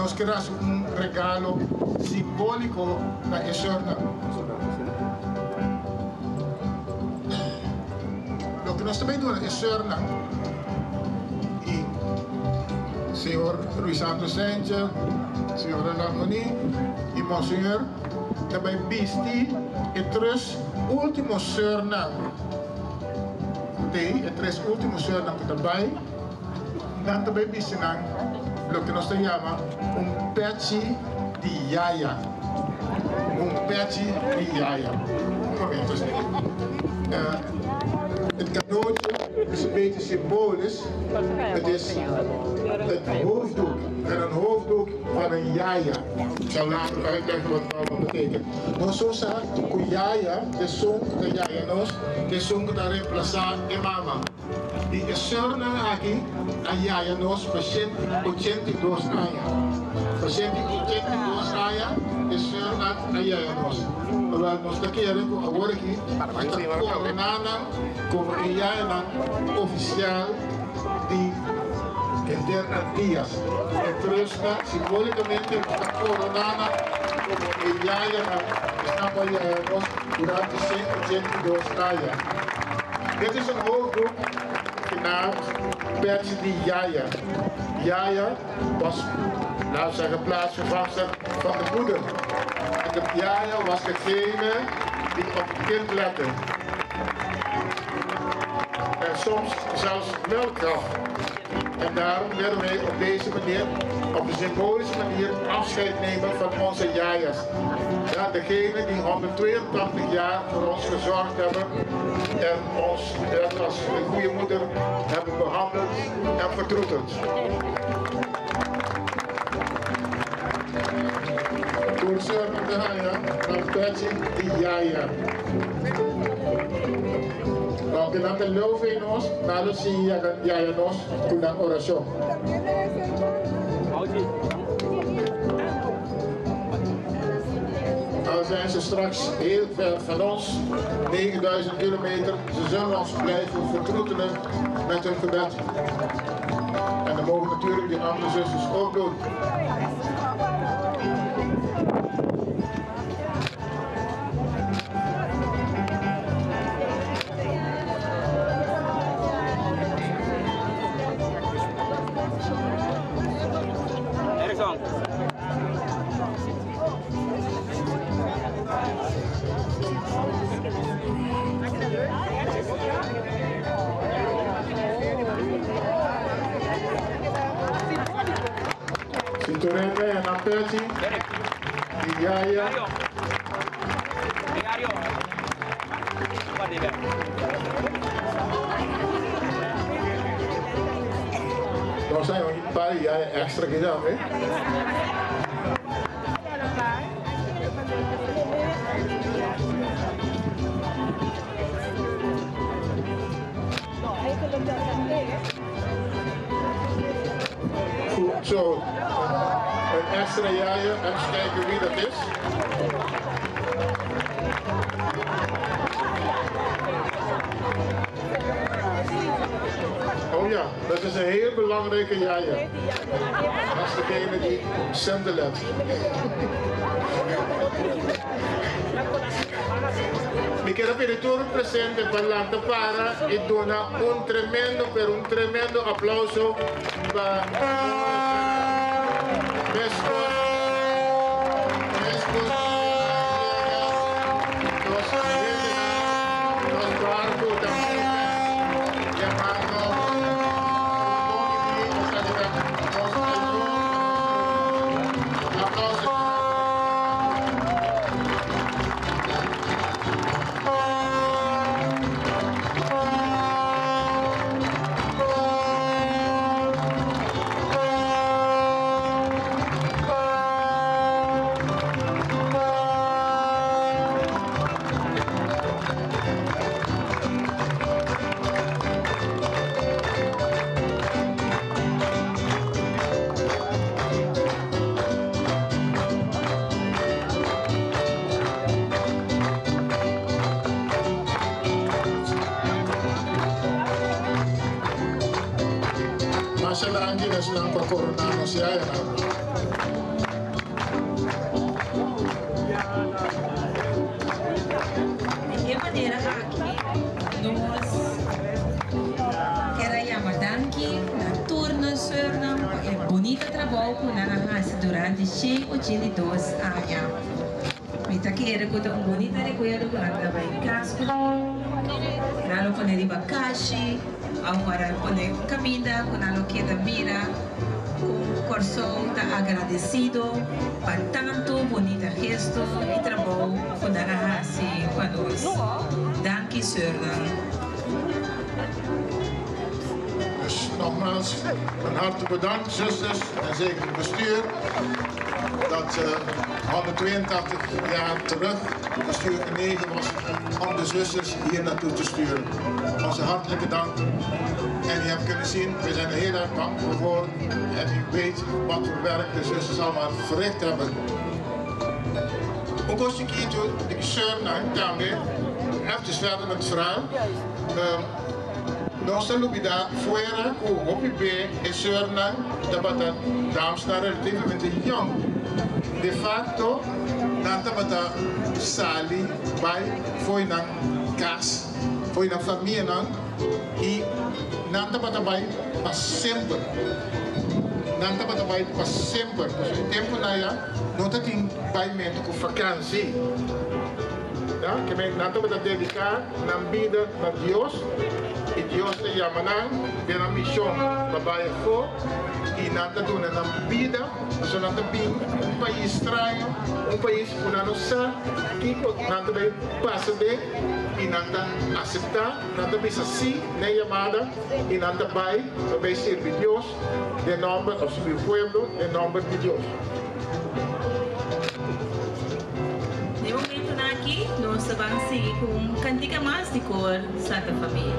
Nos ke hasi un regalo simbóliko na e sùrnan. Loke nos ta bai duna e sùrnan i señor Ruiz Santos Sanchez, señora Larmonie i monseñor ta bai bisti e tres último sùrnan ku t'ei, e tres último sùrnan ku ta bai. Nan ta bai bisti nan loke nos ta yama un pechi di yaya. Un pechi di yaya. Un momento asina. Het cadeautje is een beetje symbolisch. Het is het hoofddoek. En een hoofddoek van een yaya. Ik zal later uitleggen wat het allemaal betekent. Nos so sa ku yaya, esun ku ta yaya nos, esun ku ta reemplasa e mama. Di e seurnan aki a yaya nos pa 182 aña. Pa 182 aña e seurnan a yaya nos. Awel nos ta kere ku awor aki nos ta koroná nan komo e yayanan ofisial di henter Antias. E trusnan simbolikamente nos ta koroná nan komo e yayanan esnan ku a yaya nos durante 182 aña. Dit is een hoofddoek genaamd Pet di Yaya. Yaya was, laten we zeggen, plaatsvervangster van de moeder. En de Yaya was degene die op het kind lette. En soms zelfs melk gaf. En daarom willen wij op deze manier, op een symbolische manier, afscheid nemen van onze Yaya's. Ja, degene die 182 jaar voor ons gezorgd hebben en ons net als een goede moeder hebben behandeld en vertroeteld. Kurso de haya, nan di yaya. Aunke nan ta leu fe nos, nan lo sigui yaya nos ku nan orashon. Al zijn ze straks heel ver van ons, 9000 kilometer, ze zullen ons blijven vertroetelen met hun gebed. En dat mogen natuurlijk die andere zusters ook doen. Erickson. Cinturenda en Ampeti, di Yaya. Nos hay un par di Yaya extra aki tambe. Goed zo. Een extra Yaya. Even kijken wie dat is. Oh ja, dat is een heel belangrijke Yaya. Dat is degene die centen let. Mi quiero pedir tur presente pa lanta para y duna un tremendo, pero un tremendo aplauso pa Mescos, Mescos, nos nos barco también llamando Tony B, nos aplauso. Masha danki esnan ku a koroná nos yayanan. trabou ku nan a hasi durante 182 aña. Mi ta kere ku ta un bunita rekuerdo ku nan ta bai kas ku nan lo pone riba kashi òf ora pone un kaminda ku nan lo keda mira ku Kòrsou ta agradesido pa tantu bunita gesto i trabou ku nan a hasi pa nos. Danki sùrnan. Dus nogmaals van harte bedankt, zusters en zeker het bestuur, dat 182 jaar terug het bestuur genegen was om de zusters hier naartoe te sturen. Onze hartelijke dank. En u hebt kunnen zien, we zijn er heel erg dankbaar voor. En u weet wat voor werk de zusters allemaal verricht hebben. Un kos chikitu di sùrnan tambe, even verder met het verhaal. Nos ta lubidá fuera ku hopi be e sùrnan tabata damsnan relativamente yòn. De fakto nan tabata sali bai fo'i nan kas, fo'i nan famianan i nan tabata bai pa semper. Nan tabata bai pa semper. Pasobra e tempunan ya no ta tin baimentu ku fakansi. Ya, ke men nan tabata dediká nan bida na Dios, i Dios ta yama nan den nan mishon pa bai afó, i nan ta duna nan bida, pasobra nan ta bin un pais straño, un pais ku nan no sa kiko nan ta bai pasa den, i nan ta aseptá, nan ta bisa sí na e yamada, i nan ta bai pa bai sirbi Dios den nòmber, òf sirbi e pueblo den nòmber di Dios. Den momentunan aki nos ta ban sigui ku un kantika mas di kor Santa Famia.